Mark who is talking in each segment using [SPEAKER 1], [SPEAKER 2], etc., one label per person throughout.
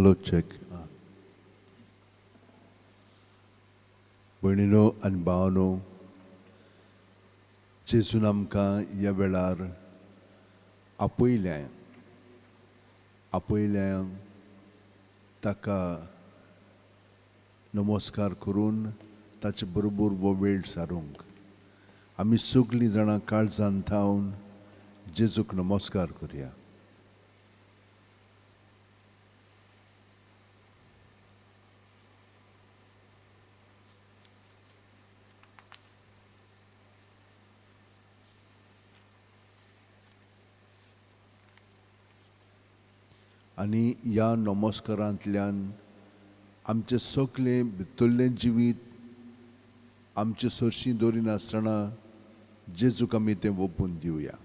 [SPEAKER 1] Hello check. भयणीनो आनी भावानो, जेजून आमकां ह्या वेळार आपयल्या आपयल्या ताका नमस्कार करून ताचे बरोबर हो वेळ सारूंक आमी सगळीं जाणां काळजान थावन जेजूक नमस्कार करया. आनी ह्या नमस्कारांतल्यान आमचें सगळें भितरलें जिवीत आमचे सरशीं दवरिनासतना जेजूक आमी तें ओपून दिवया.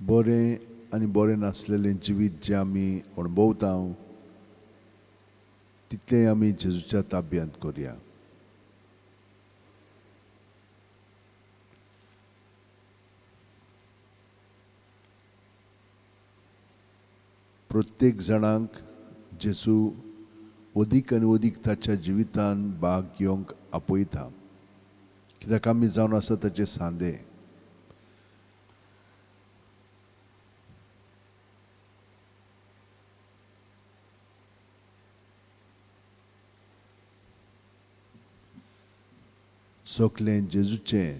[SPEAKER 1] बरें आनी बरें नासलेलें जिवीत जें आमी अणभवता तितलें आमी जेजूच्या ताब्यांत करया. प्रत्येक जाणांक जेजू अदीक आनी अदीक ताच्या जिवितान भाग घेवंक आपयता, कित्याक आमी जावन आसा ताचे सांदे. सगळें जेजूचें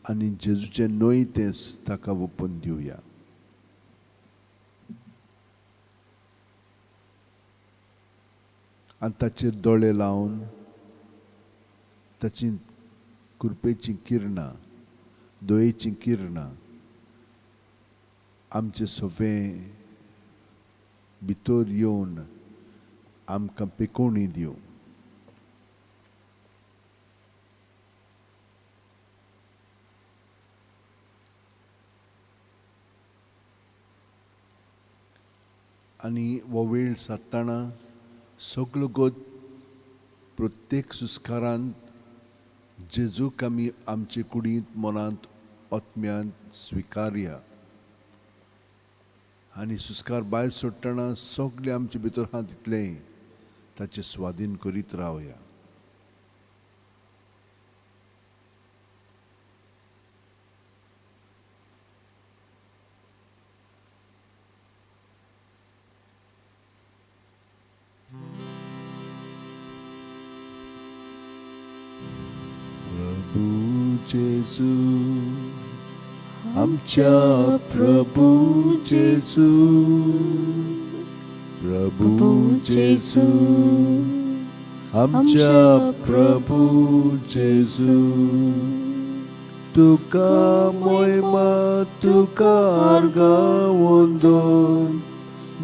[SPEAKER 1] आनी जेजूचें न्हय तें ताका ओपून दिवया. आनी ताचेर दोळे लावन ताची कृपेचीं किरणां, दयेचीं किरणां आमचे सगळें भितर येवन आमकां पेकोवणी दिवं. आनी हो वेळ सादतना सगलो गोत प्रत्येक सुस्कारांत जेजूक आमी आमचे कुडींत, मनांत, आत्म्यांत स्विकारया आनी सुस्कार भायर सोडटना सगळे आमचे भितर आहा तितलें ताचे स्वाधीन करीत रावया. प्रभू जेजू, आमच्या प्रभू जेजू, प्रभू जेजू, आमच्या प्रभू जेजू, तुका मोयमा, तुका आर्गां वंदन,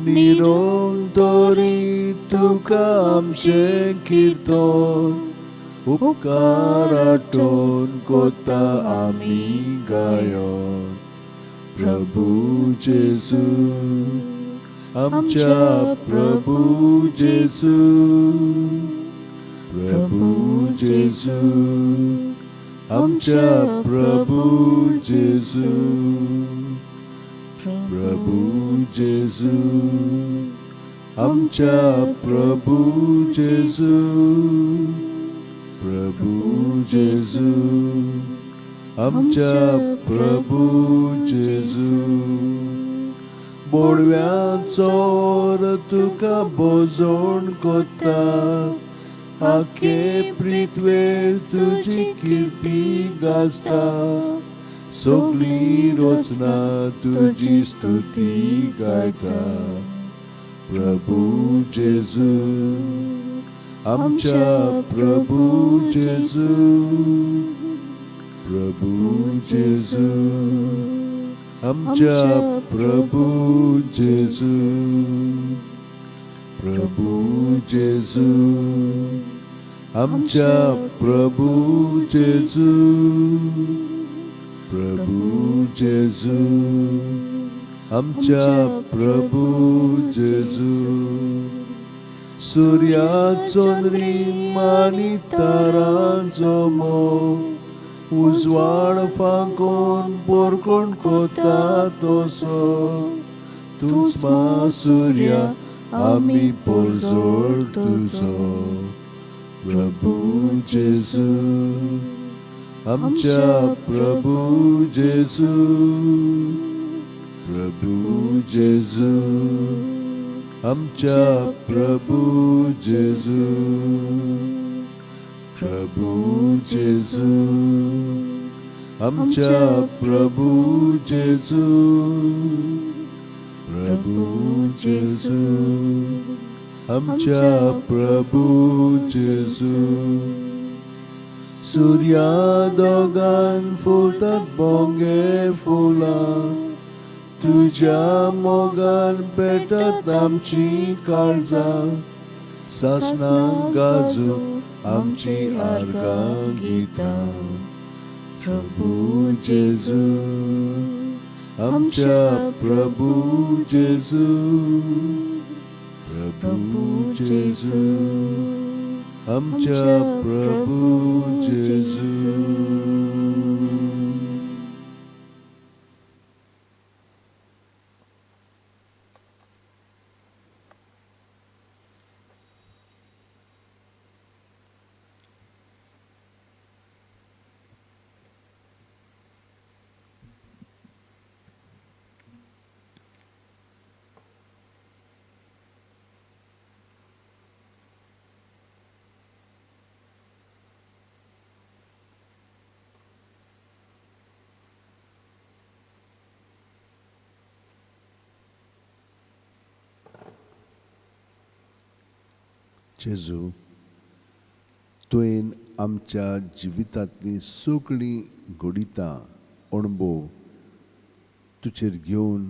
[SPEAKER 1] निरंतरी तुका आमचें किर्तन, उपकार आठोवन कोता आमी गायन. प्रभू जेजू, आमच्या प्रभू जेजू, प्रभू जेजू, आमच्या प्रभू जेजू, प्रभू जेजू, आमच्या प्रभू जेजू, प्रभू जेजू, आमच्या प्रभू जेजू. बोडव्याचो तुका बोजोण कोता, आखे पृथ्वेर तुजी किर्ती गाजता, सगळी रचना तुजी स्तुती गायता. प्रभू जेजू, आमच्या प्रभू जेजू, प्रभू जेजू, आमच्या प्रभू जेजू, प्रभू जेजू, आमच्या प्रभू जेजू, प्रभू जेजू, आमच्या प्रभू जेजू. सुर्या चंद्रीम आनी तारांचो मोग, उजवाड फांकोन पोरकोण कोता तसो तूंच मा सुर्या आमी पोरजोळ तुजो प्रभू जेजू आमच्या प्रभू जेजू प्रभू जेजू आमच्या प्रभू जेजू प्रभू जेजू आमच्या प्रभू जेजू प्रभू जेजू आमच्या प्रभू जेजू. सुर्या दोगान फुलतात बोंगे फुलां तुज्या मोगान पेटत आमची काळजां सासणां गाजू आमची आर्गां गितां प्रभू जेजू आमच्या प्रभू जेजू प्रभू जेजू आमच्या प्रभू जेजू. जेजू तुवें आमच्या जिवितांतलीं सगळीं घडितां अणभव तुजेर घेवन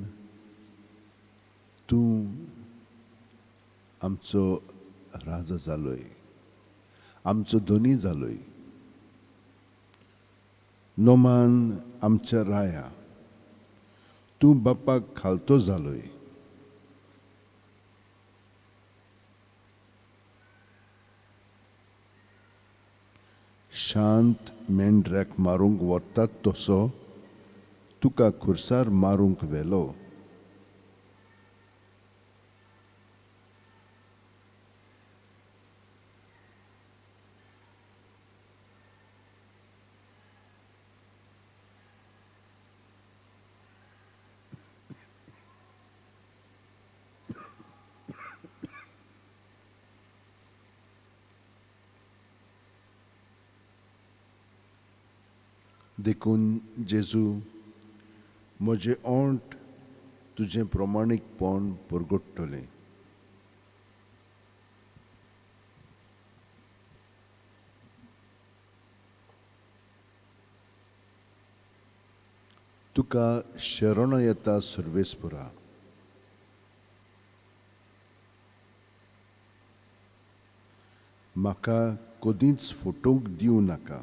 [SPEAKER 1] तूं आमचो राजा जालोय, आमचो धनी जालोय. नोमान आमच्या राया तूं बापाक खालतो जालोय. शांत मेंढऱ्याक मारूंक व्हरतात तसो तुका खुर्सार मारूंक व्हेलो. देखून जेजू म्हजें ओंठ तुजें प्रमाणीकपण परगट्टलें. तुका शरण येता सर्वेस्परा. म्हाका कदींच फटोवंक दिवं नाका.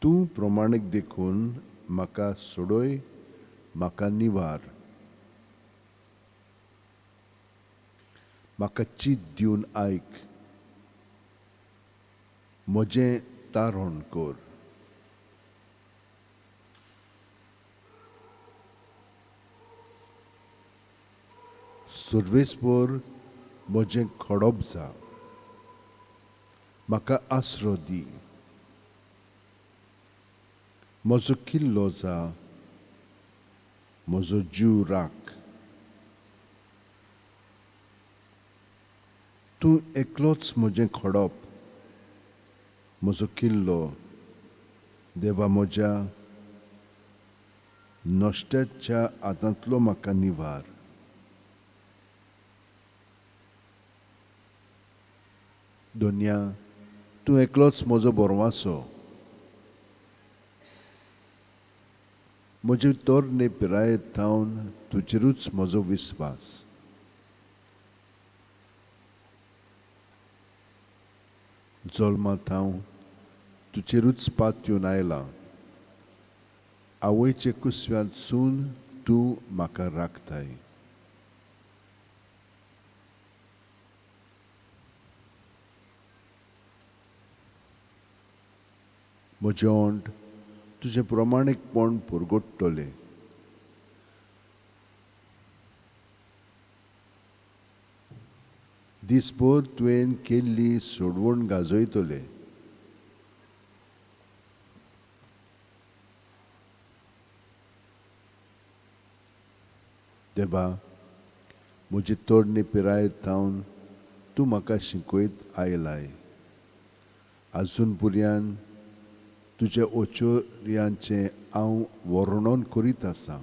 [SPEAKER 1] तूं प्रमाणीक देखून म्हाका सोडय, म्हाका निवार. म्हाका चीत दिवन आयक, म्हजें तारण कर. सर्वेस्पर म्हजें खडप जा, म्हाका आसरो दी. म्हजो किल्लो जा, म्हजो जीव राख. तूं एकलोच म्हजें खडप, म्हजो किल्लो, देवा म्हज्या नश्ट्याच्या हातांतलो म्हाका निवार. दोनया तूं एकलोच म्हजो बरवासो. म्हजे तरणे पिरायेर थावन तुजेरूच म्हजो विस्वास. जल्मा थावन तुजेरूच पातयेवन आयलां. आवयचे कुसव्यांतसून तूं म्हाका राखताय. म्हजें ओंठ तुजें प्रमाणीकपण परगट्टलें. दिसभर तुवें केल्ली सोडवण गाजयतले. देवा, म्हजी तरणी पिरायेत थावन तूं म्हाका शिकयत आयलाय. आजून पुर्यान तुज्या ओचोर्यांचें हांव वर्णन करीत आसां.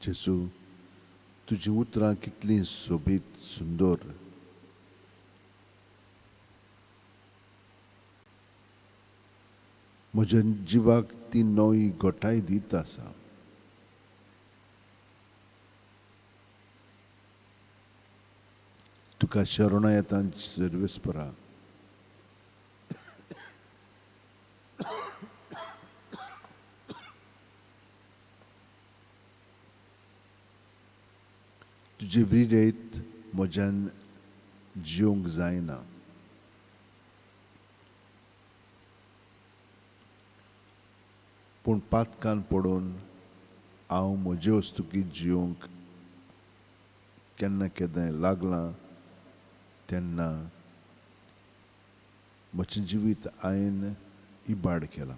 [SPEAKER 1] जेजू, तुजीं उतरां कितलीं सोबीत सुंदर. म्हज्या जिवाक ती नवी गोठाय दीत आसा. तुका शरणां येता सर्वेस्परा. तुजी विरयत म्हज्यान जिवंक जायना. पूण पातकान पडून हांव म्हजे वस्तुकी जिवंक केन्ना केन्नाय लागलां तेन्ना म्हजें जिवीत हांवें इबाड केलां.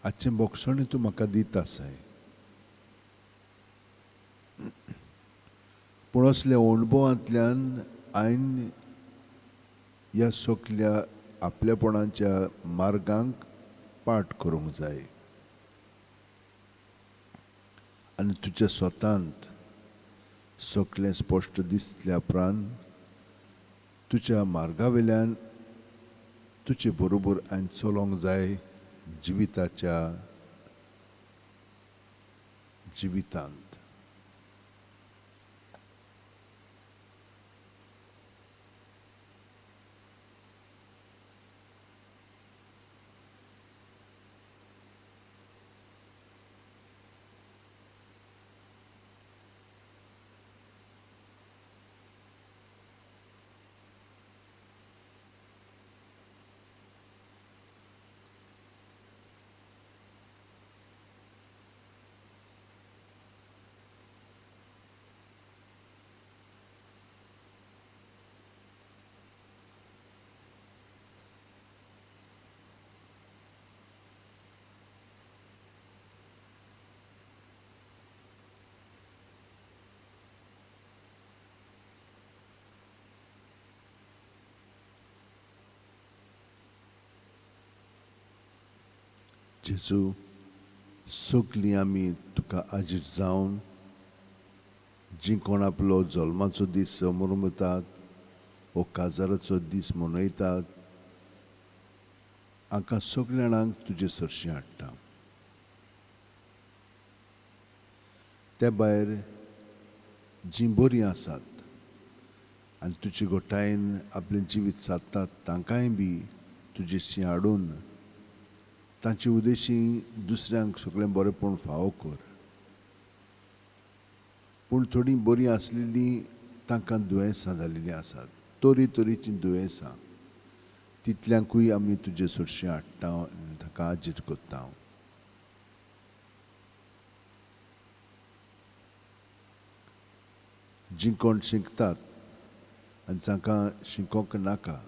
[SPEAKER 1] आजचें बोगसणें तूं म्हाका दीत आसाय, पूण असल्या अणभवांतल्यान हांवें ह्या सगल्या आपलेपणाच्या मार्गांक पाठ करूंक जाय आनी तुज्या स्वतांत सगलें स्पश्ट दिसल्या उपरांत तुज्या मार्गावेल्यान तुजे बरोबर हांवें चलोवंक जाय जिविताच्या जिवितांत. जेजू, सगलीं आमी तुका आजीर जावन जीं कोण आपलो जल्माचो दीस समरमतात वो काजाराचो दीस मनयतात हांकां सगल्या जाणांक तुजे सरशी हाडटा. त्या भायर जीं बरीं आसात आनी तुजे गोठायेन आपलें जिवीत सादतात तांकांय बी तुजे शी हाडून तांचे उद्देशी दुसऱ्यांक सगळें बरेंपण फावो कर. पूण थोडीं बरीं आसलेलीं तांकां दुयेंसां जाल्लीं आसात, तरी तरेचीं दुयेंसां, तितल्यांकूय आमी तुजे सरशी हाडटा आनी तांकां आजीर करता. जीं कोण शिकतात आनी जांकां शिकोवंक नाका,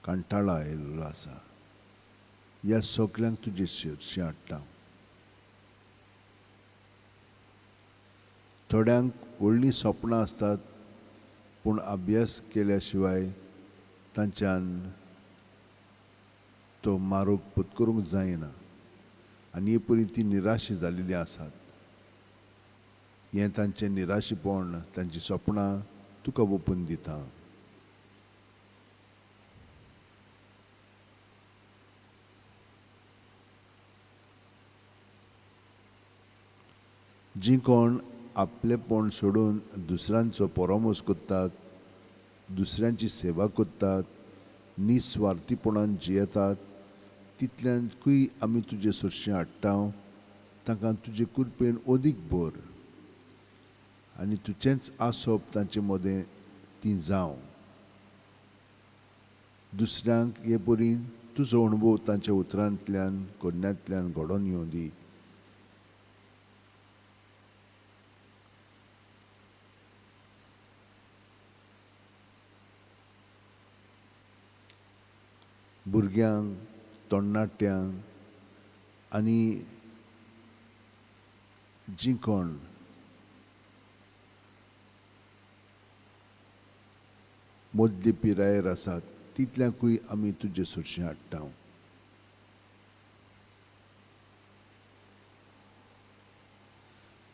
[SPEAKER 1] कंटाळो आयिल्लो आसा, ह्या सगल्यांक तुजे सरशी हाडटा. थोड्यांक व्हडलीं सपनां आसतात पूण अभ्यास केल्या शिवाय तांच्यान तो मार्ग पत्करूंक जायना आनी हे परी ती निराशी जाल्लीं आसात. हें तांचें निराशेपण, तांचीं सपनां तुका ओपून दिता. जीं कोण आपलेपण सोडून दुसऱ्यांचो परामोस करतात, दुसऱ्यांची सेवा करतात, निस्वार्थीपणान जियेतात, तितल्यांकूय आमी तुजे सरशीं हाडटा. तांकां तुजे कृपेन अदीक भर आनी तुजेंच आसप तांचे मदें ती जावं. दुसऱ्यांक हे परी तुजो अणभव तांच्या उतरांतल्यान करण्यांतल्यान घडोवन येवं दी. भुरग्यांक, तरणाट्यांक आनी जीं कोण मदले पिरायेर आसात तितल्यांकूय आमी तुजे सरशीं हाडटा.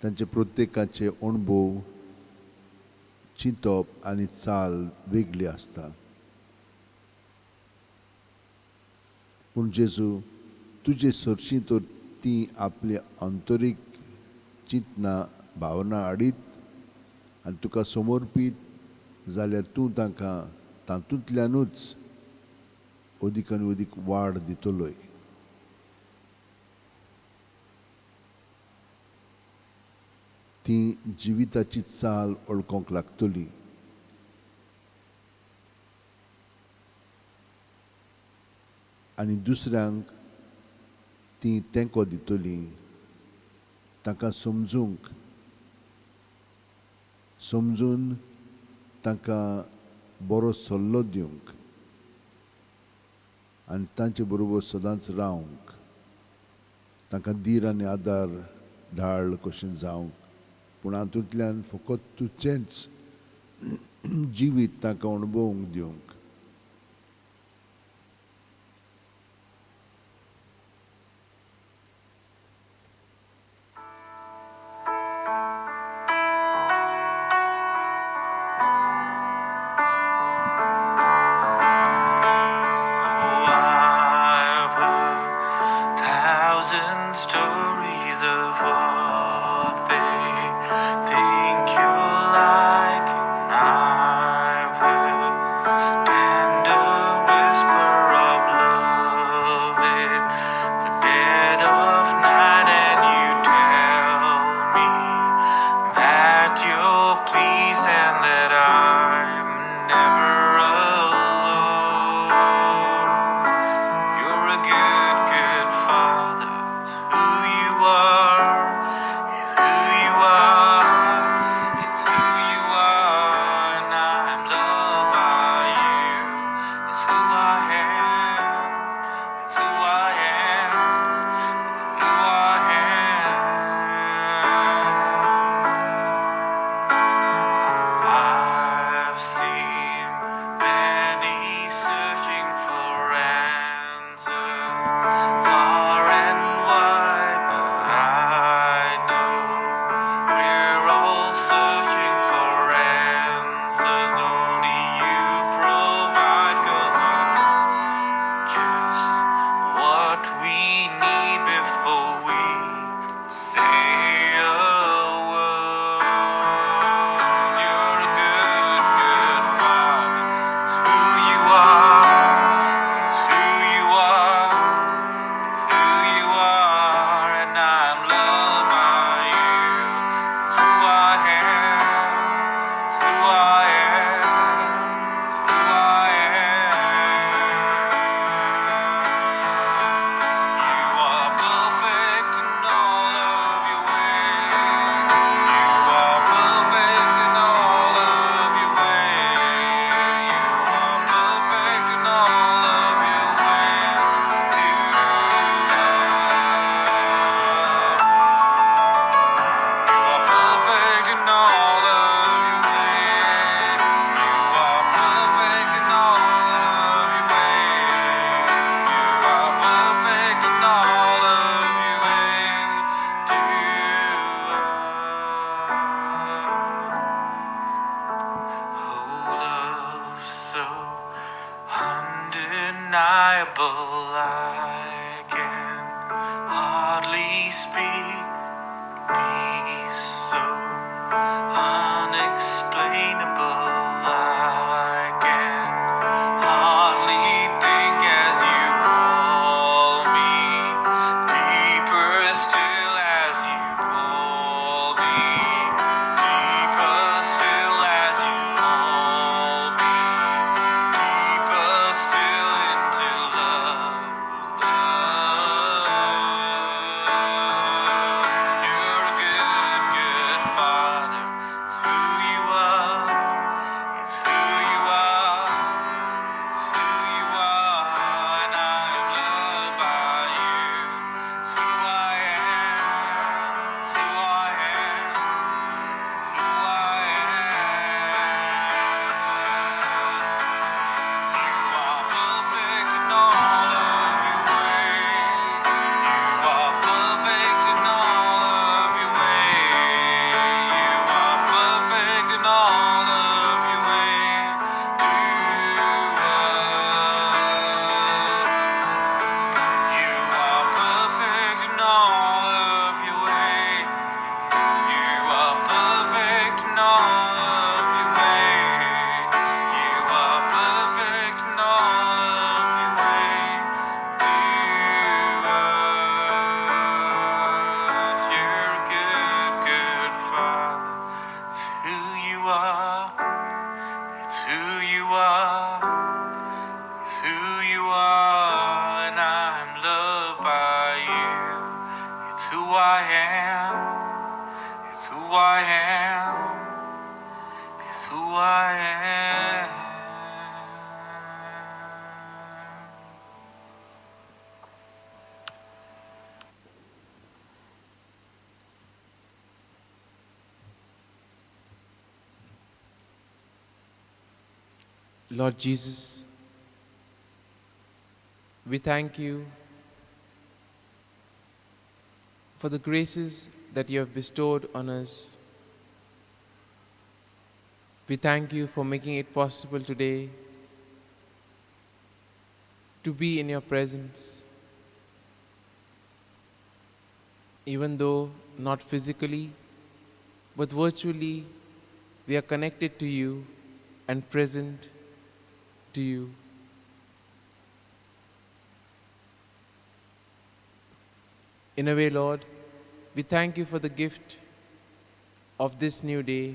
[SPEAKER 1] तांचे प्रत्येकाचे अणभव, चिंतप आनी चाल वेगळी आसता, पूण जेजू तुजे सरशीं तर ती आपली आंतरीक चिंतना भावना हाडीत आनी तुका समर्पीत जाल्यार तूं तांकां तातूंतल्यानूच अदीक आनी अदीक वाड दितलोय. ती जिविताची चाल वळखूंक लागतली. आनी दुसऱ्यांक ती तेंको दितली, तांकां समजूंक, समजून तांकां बरो सल्लो दिवंक आनी तांचे बरोबर सदांच रावंक, तांकां धीर आनी आदार धाळ कशें जावंक, पूण हातूंतल्यान फकत तुजेंच जिवीत तांकां अणभवूंक दिवंक.
[SPEAKER 2] Oh, I've heard thousand stories of what they think you're like, and I've heard tender whisper of love in the dead of night, and you tell me that you're pleased and that I'm never alone. You're a good, good father. It's who you are. It's who you are. It's who you are. And I'm loved by you. It's who I am. It's who I am. It's who I am. I've seen many searching for answers far and wide, but I know we're all searching for answers only you provide, 'cause you know just what we need before we say a word. You're a good, good father. It's who you are. It's who you are. It's who you are, and I'm loved by you. It's who I am. It's who I am. It's who I am. You are perfect in all of your ways. You are perfect in all of your ways. You are perfect in all of your ways to us. You are perfect in all of your ways. You are perfect in all of your ways. You are perfect in all of your ways to us. Oh, love so undeniable, I can hardly speak. Peace so are. It's who you are, and I'm loved by you. It's who I am. It's who I am. It's who I am.
[SPEAKER 3] Lord Jesus, we thank you for the graces that you have bestowed on us. We thank you for making it possible today to be in your presence, even though not physically, but virtually, we are connected to you and present to you. In a way, Lord, we thank you for the gift of this new day.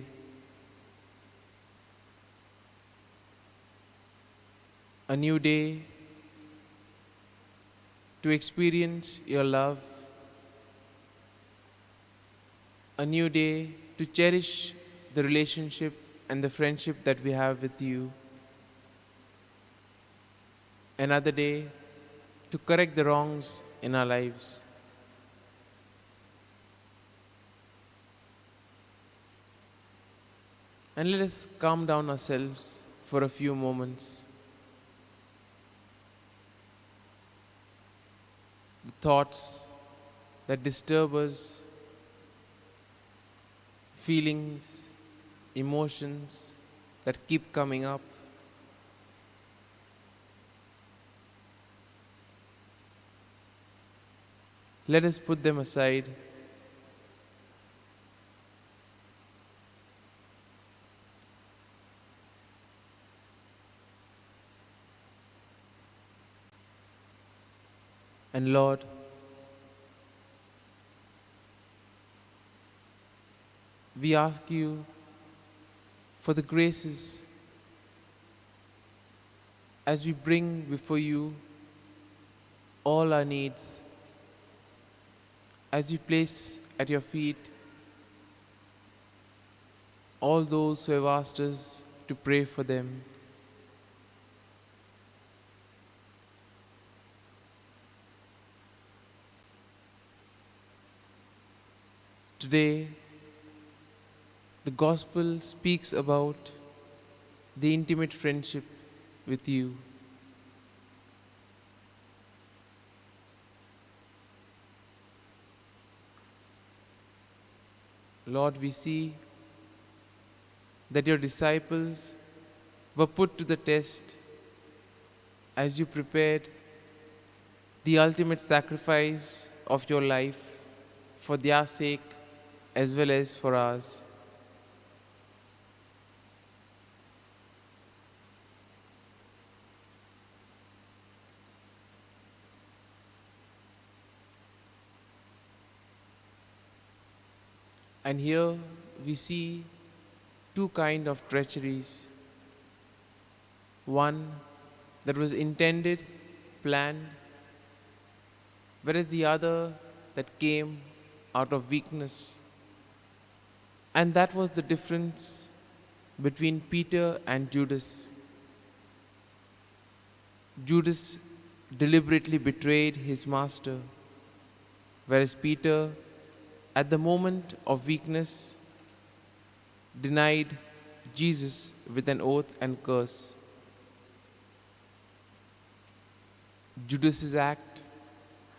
[SPEAKER 3] A new day to experience your love. A new day to cherish the relationship and the friendship that we have with you. Another day to correct the wrongs in our lives. And let us calm down ourselves for a few moments. The thoughts that disturb us, feelings, emotions that keep coming up. Let us put them aside. And Lord, we ask you for the graces as we bring before you all our needs, as we place at your feet all those who have asked us to pray for them. Today, the gospel speaks about the intimate friendship with you. Lord, we see that your disciples were put to the test as you prepared the ultimate sacrifice of your life for their sake as well as for ours. And here we see two kinds of treacheries. One that was intended, planned, whereas the other that came out of weakness. And that was the difference between Peter and Judas. Judas deliberately betrayed his master, whereas Peter, at the moment of weakness, denied Jesus with an oath and curse. Judas's act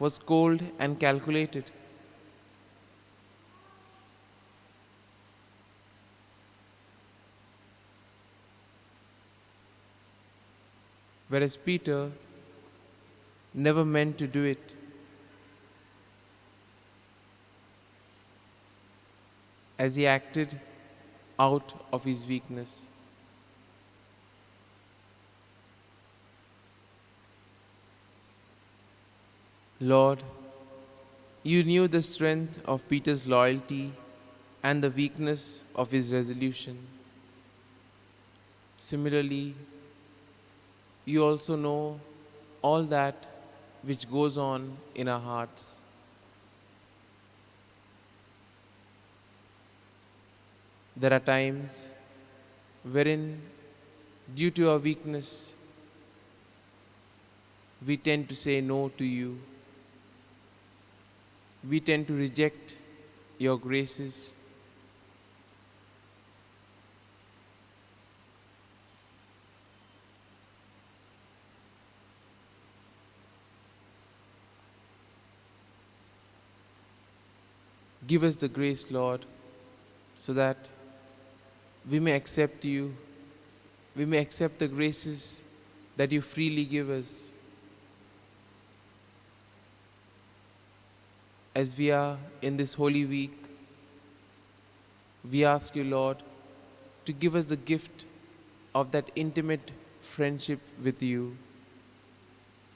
[SPEAKER 3] was cold and calculated. Whereas Peter never meant to do it. As he acted out of his weakness. Lord, you knew the strength of Peter's loyalty and the weakness of his resolution. Similarly, you also know all that which goes on in our hearts. There are times wherein, due to our weakness, we tend to say no to you. We tend to reject your graces. Give us the grace, Lord, so that we may accept you, we may accept the graces that you freely give us. As we are in this Holy Week, we ask you, Lord, to give us the gift of that intimate friendship with you.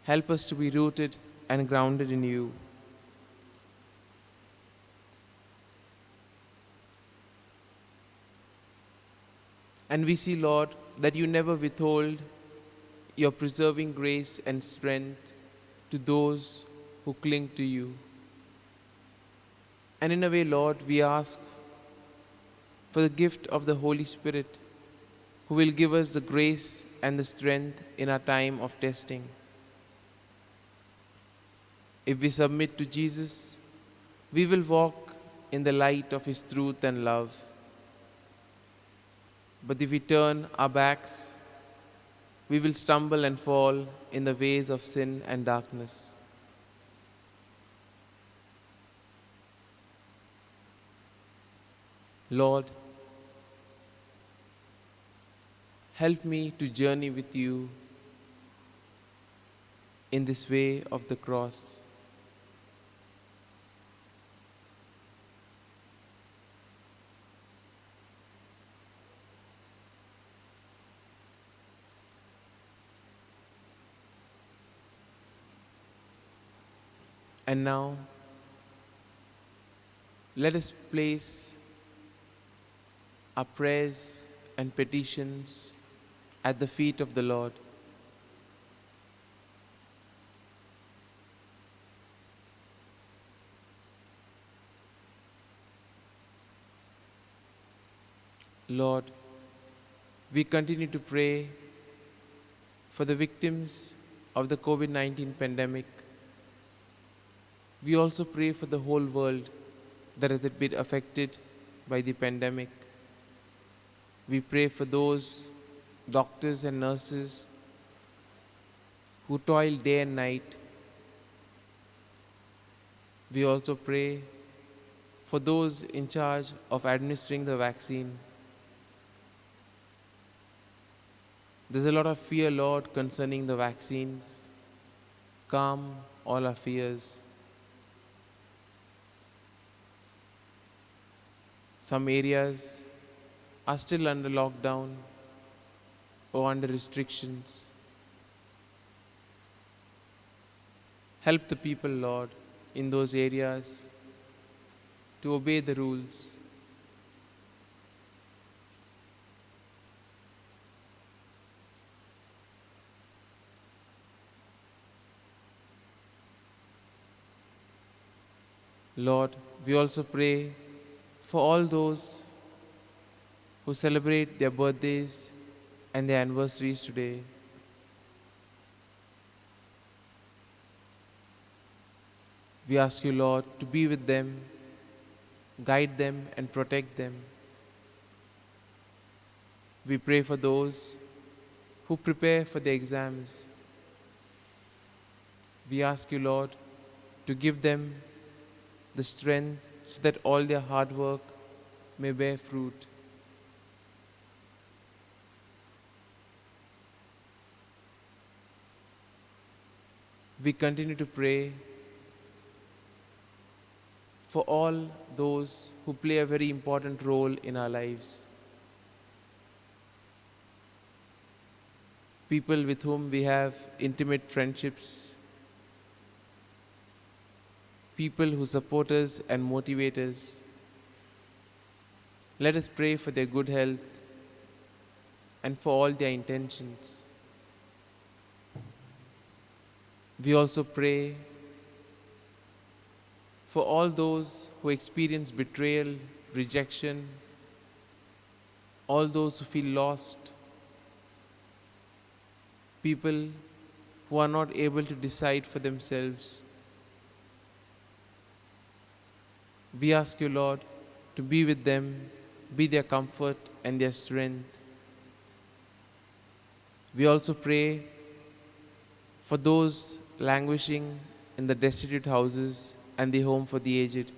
[SPEAKER 3] Help us to be rooted and grounded in you. And we see, Lord, that you never withhold your preserving grace and strength to those who cling to you. And in a way, Lord, we ask for the gift of the Holy Spirit, who will give us the grace and the strength in our time of testing. If we submit to Jesus, we will walk in the light of his truth and love. But if we turn our backs, we will stumble and fall in the ways of sin and darkness. Lord, help me to journey with you in this way of the cross. And now, let us place our prayers and petitions at the feet of the Lord. Lord, we continue to pray for the victims of the COVID-19 pandemic. We also pray for the whole world that has been affected by the pandemic. We pray for those doctors and nurses who toil day and night. We also pray for those in charge of administering the vaccine. There's a lot of fear, Lord, concerning the vaccines. Calm all our fears. Some areas are still under lockdown or under restrictions. Help the people, Lord, in those areas to obey the rules. Lord, we also pray for all those who celebrate their birthdays and their anniversaries today. We ask you, Lord, to be with them, guide them and protect them. We pray for those who prepare for their exams. We ask you, Lord, to give them the strength so that all their hard work may bear fruit. We continue to pray for all those who play a very important role in our lives. People with whom we have intimate friendships, people who support us and motivate us. Let us pray for their good health and for all their intentions. We also pray for all those who experience betrayal, rejection, all those who feel lost, people who are not able to decide for themselves. We ask you, Lord, to be with them, be their comfort and their strength. We also pray for those languishing in the destitute houses and the home for the aged.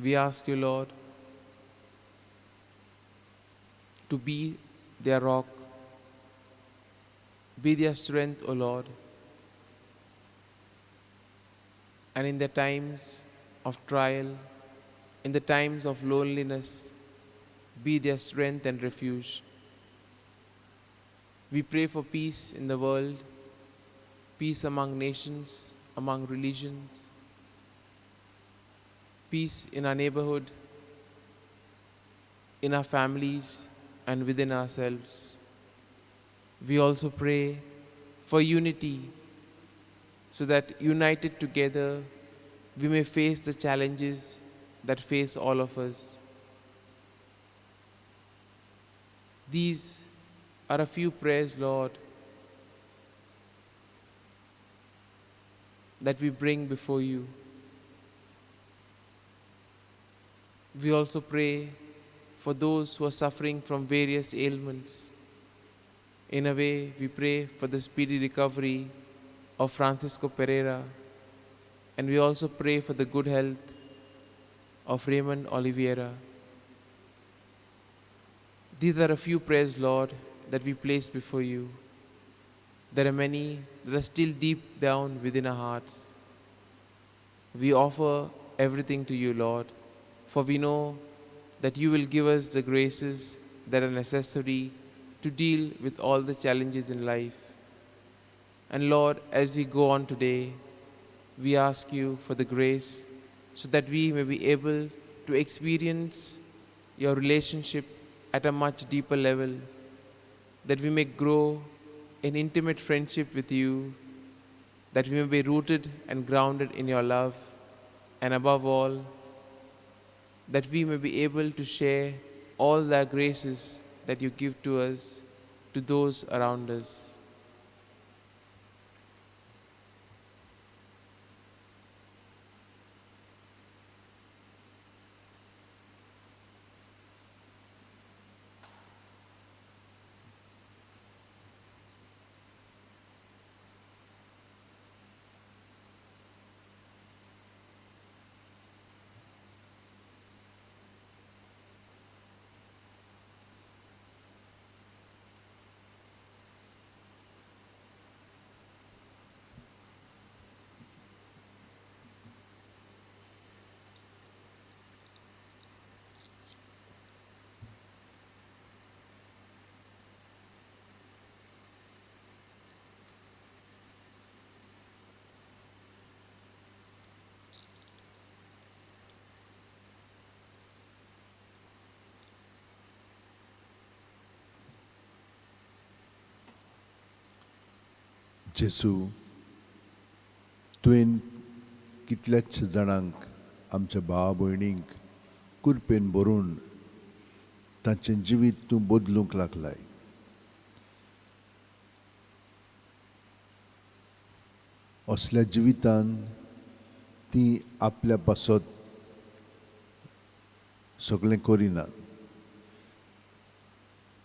[SPEAKER 3] We ask you, Lord, to be their rock, be their strength, O Lord. And in the times of trial, in the times of loneliness, be their strength and refuge. We pray for peace in the world, peace among nations, among religions, peace in our neighborhood, in our families, and within ourselves. We also pray for unity, so that united together we may face the challenges that face all of us. These are a few prayers, Lord, that we bring before you. We also pray for those who are suffering from various ailments. In a way, we pray for the speedy recovery of Francisco Pereira, and we also pray for the good health of Raymond Oliveira. These are a few prayers, Lord, that we place before you. There are many that are still deep down within our hearts. We offer everything to you, Lord, for we know that you will give us the graces that are necessary to deal with all the challenges in life. And Lord, as we go on today, we ask you for the grace so that we may be able to experience your relationship at a much deeper level, that we may grow in intimate friendship with you, that we may be rooted and grounded in your love, and above all, that we may be able to share all the graces that you give to us, to those around us.
[SPEAKER 1] जेजू, तुवें कितल्याच जाणांक, आमच्या भावा भयणींक कुरपेन भरून तांचें जिवीत तूं बदलूंक लागलाय. असल्या जिवितान ती आपल्या पासत सगळें करिनात,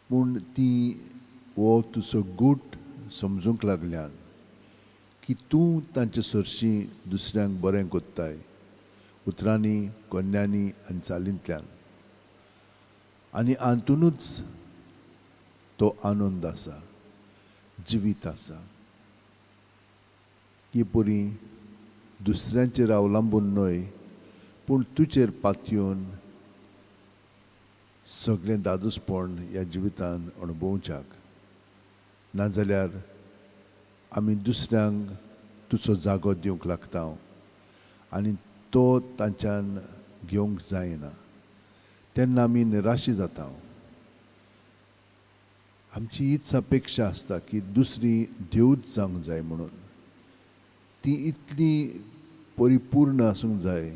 [SPEAKER 1] पूण ती हो तुजो गूट समजूंक लागल्यान की तूं तांचे सरशीं दुसऱ्यांक बरें कोत्ताय, उतरांनी, कोन्यांनी आनी चालींतल्यान, आनी हातूनच तो आनंद आसा, जिवीत आसा. की परी दुसऱ्यांचेर अवलंबून न्हय, पूण तुजेर पातयेवन सगळें दादोसपण ह्या जिवितान अणभवच्याक, नाजाल्यार आमी दुसऱ्यांक तुजो जागो दिवंक लागता आनी तो तांच्यान घेवंक जायना, तेन्ना आमी निराशी जाता. आमची हीच अपेक्षा आसता की दुसरी देवूच जावंक जाय म्हणून. ती इतली परिपूर्ण आसूंक जाय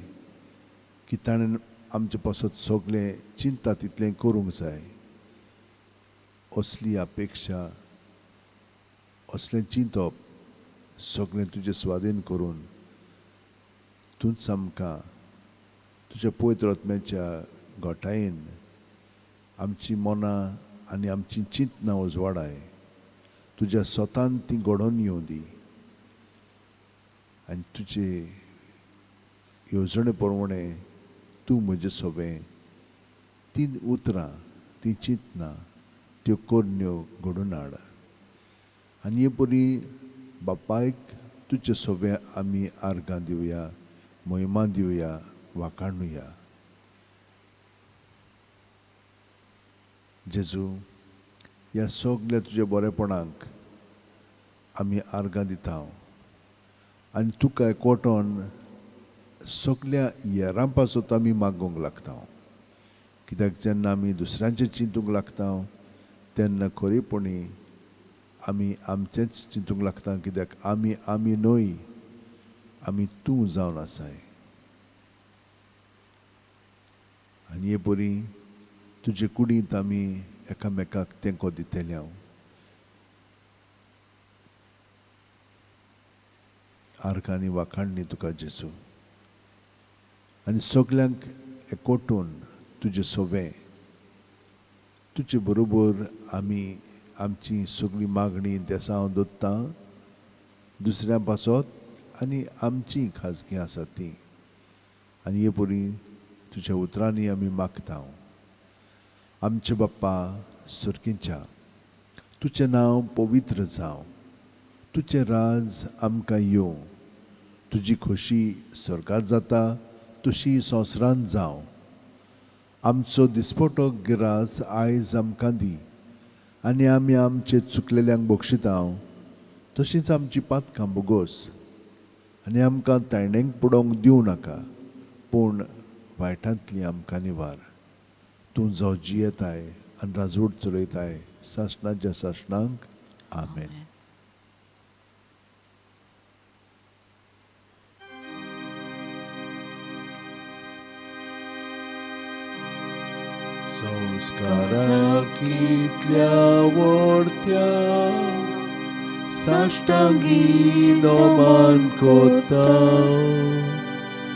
[SPEAKER 1] की ताणें आमचे पासत सगळें चिंता तितलें करूंक जाय. असली अपेक्षा, असलें चिंतप सगळें तुजे स्वाधीन करून तूंच आमकां तुज्या पवित्र आत्म्याच्या घटायेन आमची मनां आनी आमची चिंतनां उजवाडाय. तुज्या स्वतान ती घडोवन येवं दी आनी तुजे येवजणे प्रमाणे तूं म्हजे सोबें ती उतरां, ती चिंतनां, त्यो करण्यो घडोवन हाड. आनी हे परी बापायक तुजे सोबें आमी आर्गां दिवया, महिमा दिवया, वाखाणुया. जेजू, ह्या सगल्या तुज्या बरेपणाक आमी आर्गां दिता आनी तुका एकवटोन सगल्या येरां पासत आमी मागूंक लागता. कित्याक जेन्ना आमी दुसऱ्यांचें चिंतूंक लागता तेन्ना खरेपणी आमी आमचेंच चिंतूंक लागता. कित्याक आमी आमी न्हय, आमी तूं जावन आसाय. आनी हे परी तुजे कुडींत आमी एकामेकाक तेंको दितले. हांव आर्गांनी वाखाणणी तुका जेजू, आनी सगल्यांक एकवटून तुजें सोवें तुजे बरोबर आमी आमची सगळी मागणी देसां दवरता दुसऱ्यां पासत आनी आमची खाजगी आसा ती. आनी हे परी तुज्या उतरांनी आमी मागता. आमचे बाप्पा सुर्कीच्या, तुजें नांव पवित्र जावं, तुजें राज आमकां येवं, तुजी खोशी स्वर्गार जाता तशी संवसारांत जावं. आमचो दिसपटो गिरास आयज आमकां दी आनी आमी आमचे चुकलेल्यांक बक्षिता तशींच आमची पातकां बोगोस आनी आमकां तायणेंक पडोवंक दिवं नाका, पूण वायटांतली आमकां निवार. तूं जो जियेताय आनी राजवट चलयताय सासणाच्या सासणांक. आमेन. संस्कारा कितल्या व्हडत्या साश्टांगी नमन कोता,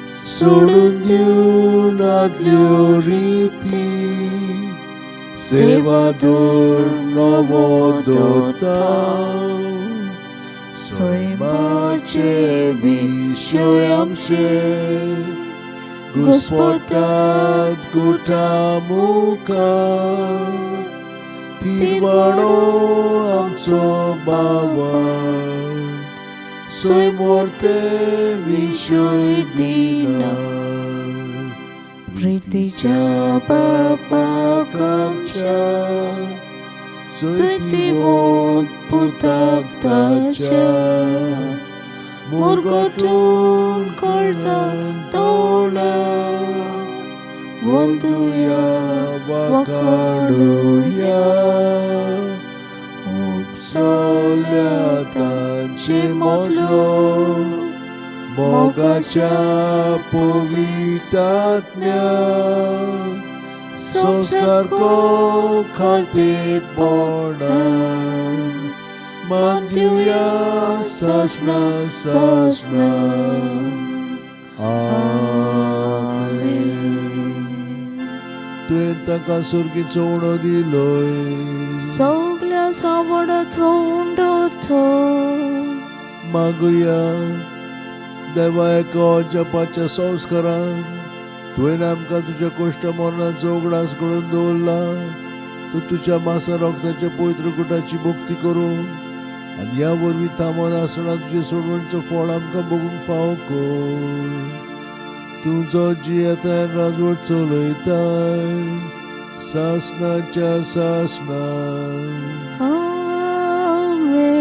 [SPEAKER 1] सोडून दिवन आदल्यो रिती, सेवा धर नवो दोता. सैमाचे विशय आमचे घुस्पतात गुटा मुखार, तिरवाडो आमचो बाबा सैमोर्ते विशय दिना.
[SPEAKER 4] प्रीतीच्या बापाक आमच्या चैतिवंत पुताक ताच्या, मुरगटून काळजान तोळा वंदुया वाखाणुया.
[SPEAKER 1] उपसल्या तांचे मदलो मोगाच्या पवित्रात्म्या, संस्कार को खालतेपणा मान दिवया सासणा सासणा. आमेन. तुवें ताका सुर्गीचो उणो दिलोय,
[SPEAKER 4] सगल्या सावडाचो उंडो तो.
[SPEAKER 1] मागुया देवा एका जपाच्या संस्कारान तुवें आमकां तुज्या कोश्ट मरणाचो उगडास घडोवन दवरला. तूं तुज्या मासा रक्ताच्या पवित्र गुटाची भक्ती करूं आनी ह्या वरवीं थांबोन आसतना तुजें सोडवणचो फळ आमकां भोगूंक फावो कर. तूं जो जियेताय राजवट चलयताय सासणाच्या सासणा.
[SPEAKER 4] आमेन.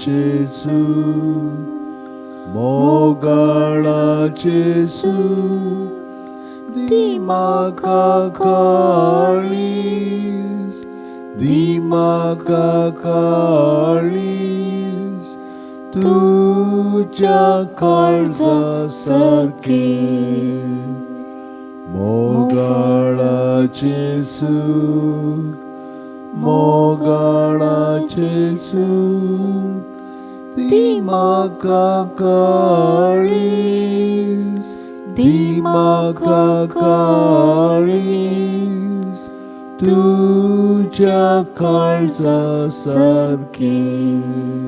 [SPEAKER 1] जेजू, मोगाळा जेजू, दी म्हाका काळीज, दी म्हाका काळीज, तुज्या काळजा सारकें. मोगाळा जेजू, मोगाळा जेजू, दी म्हाका काळीज, दी म्हाका काळीज, तुज्या काळजा सारकें.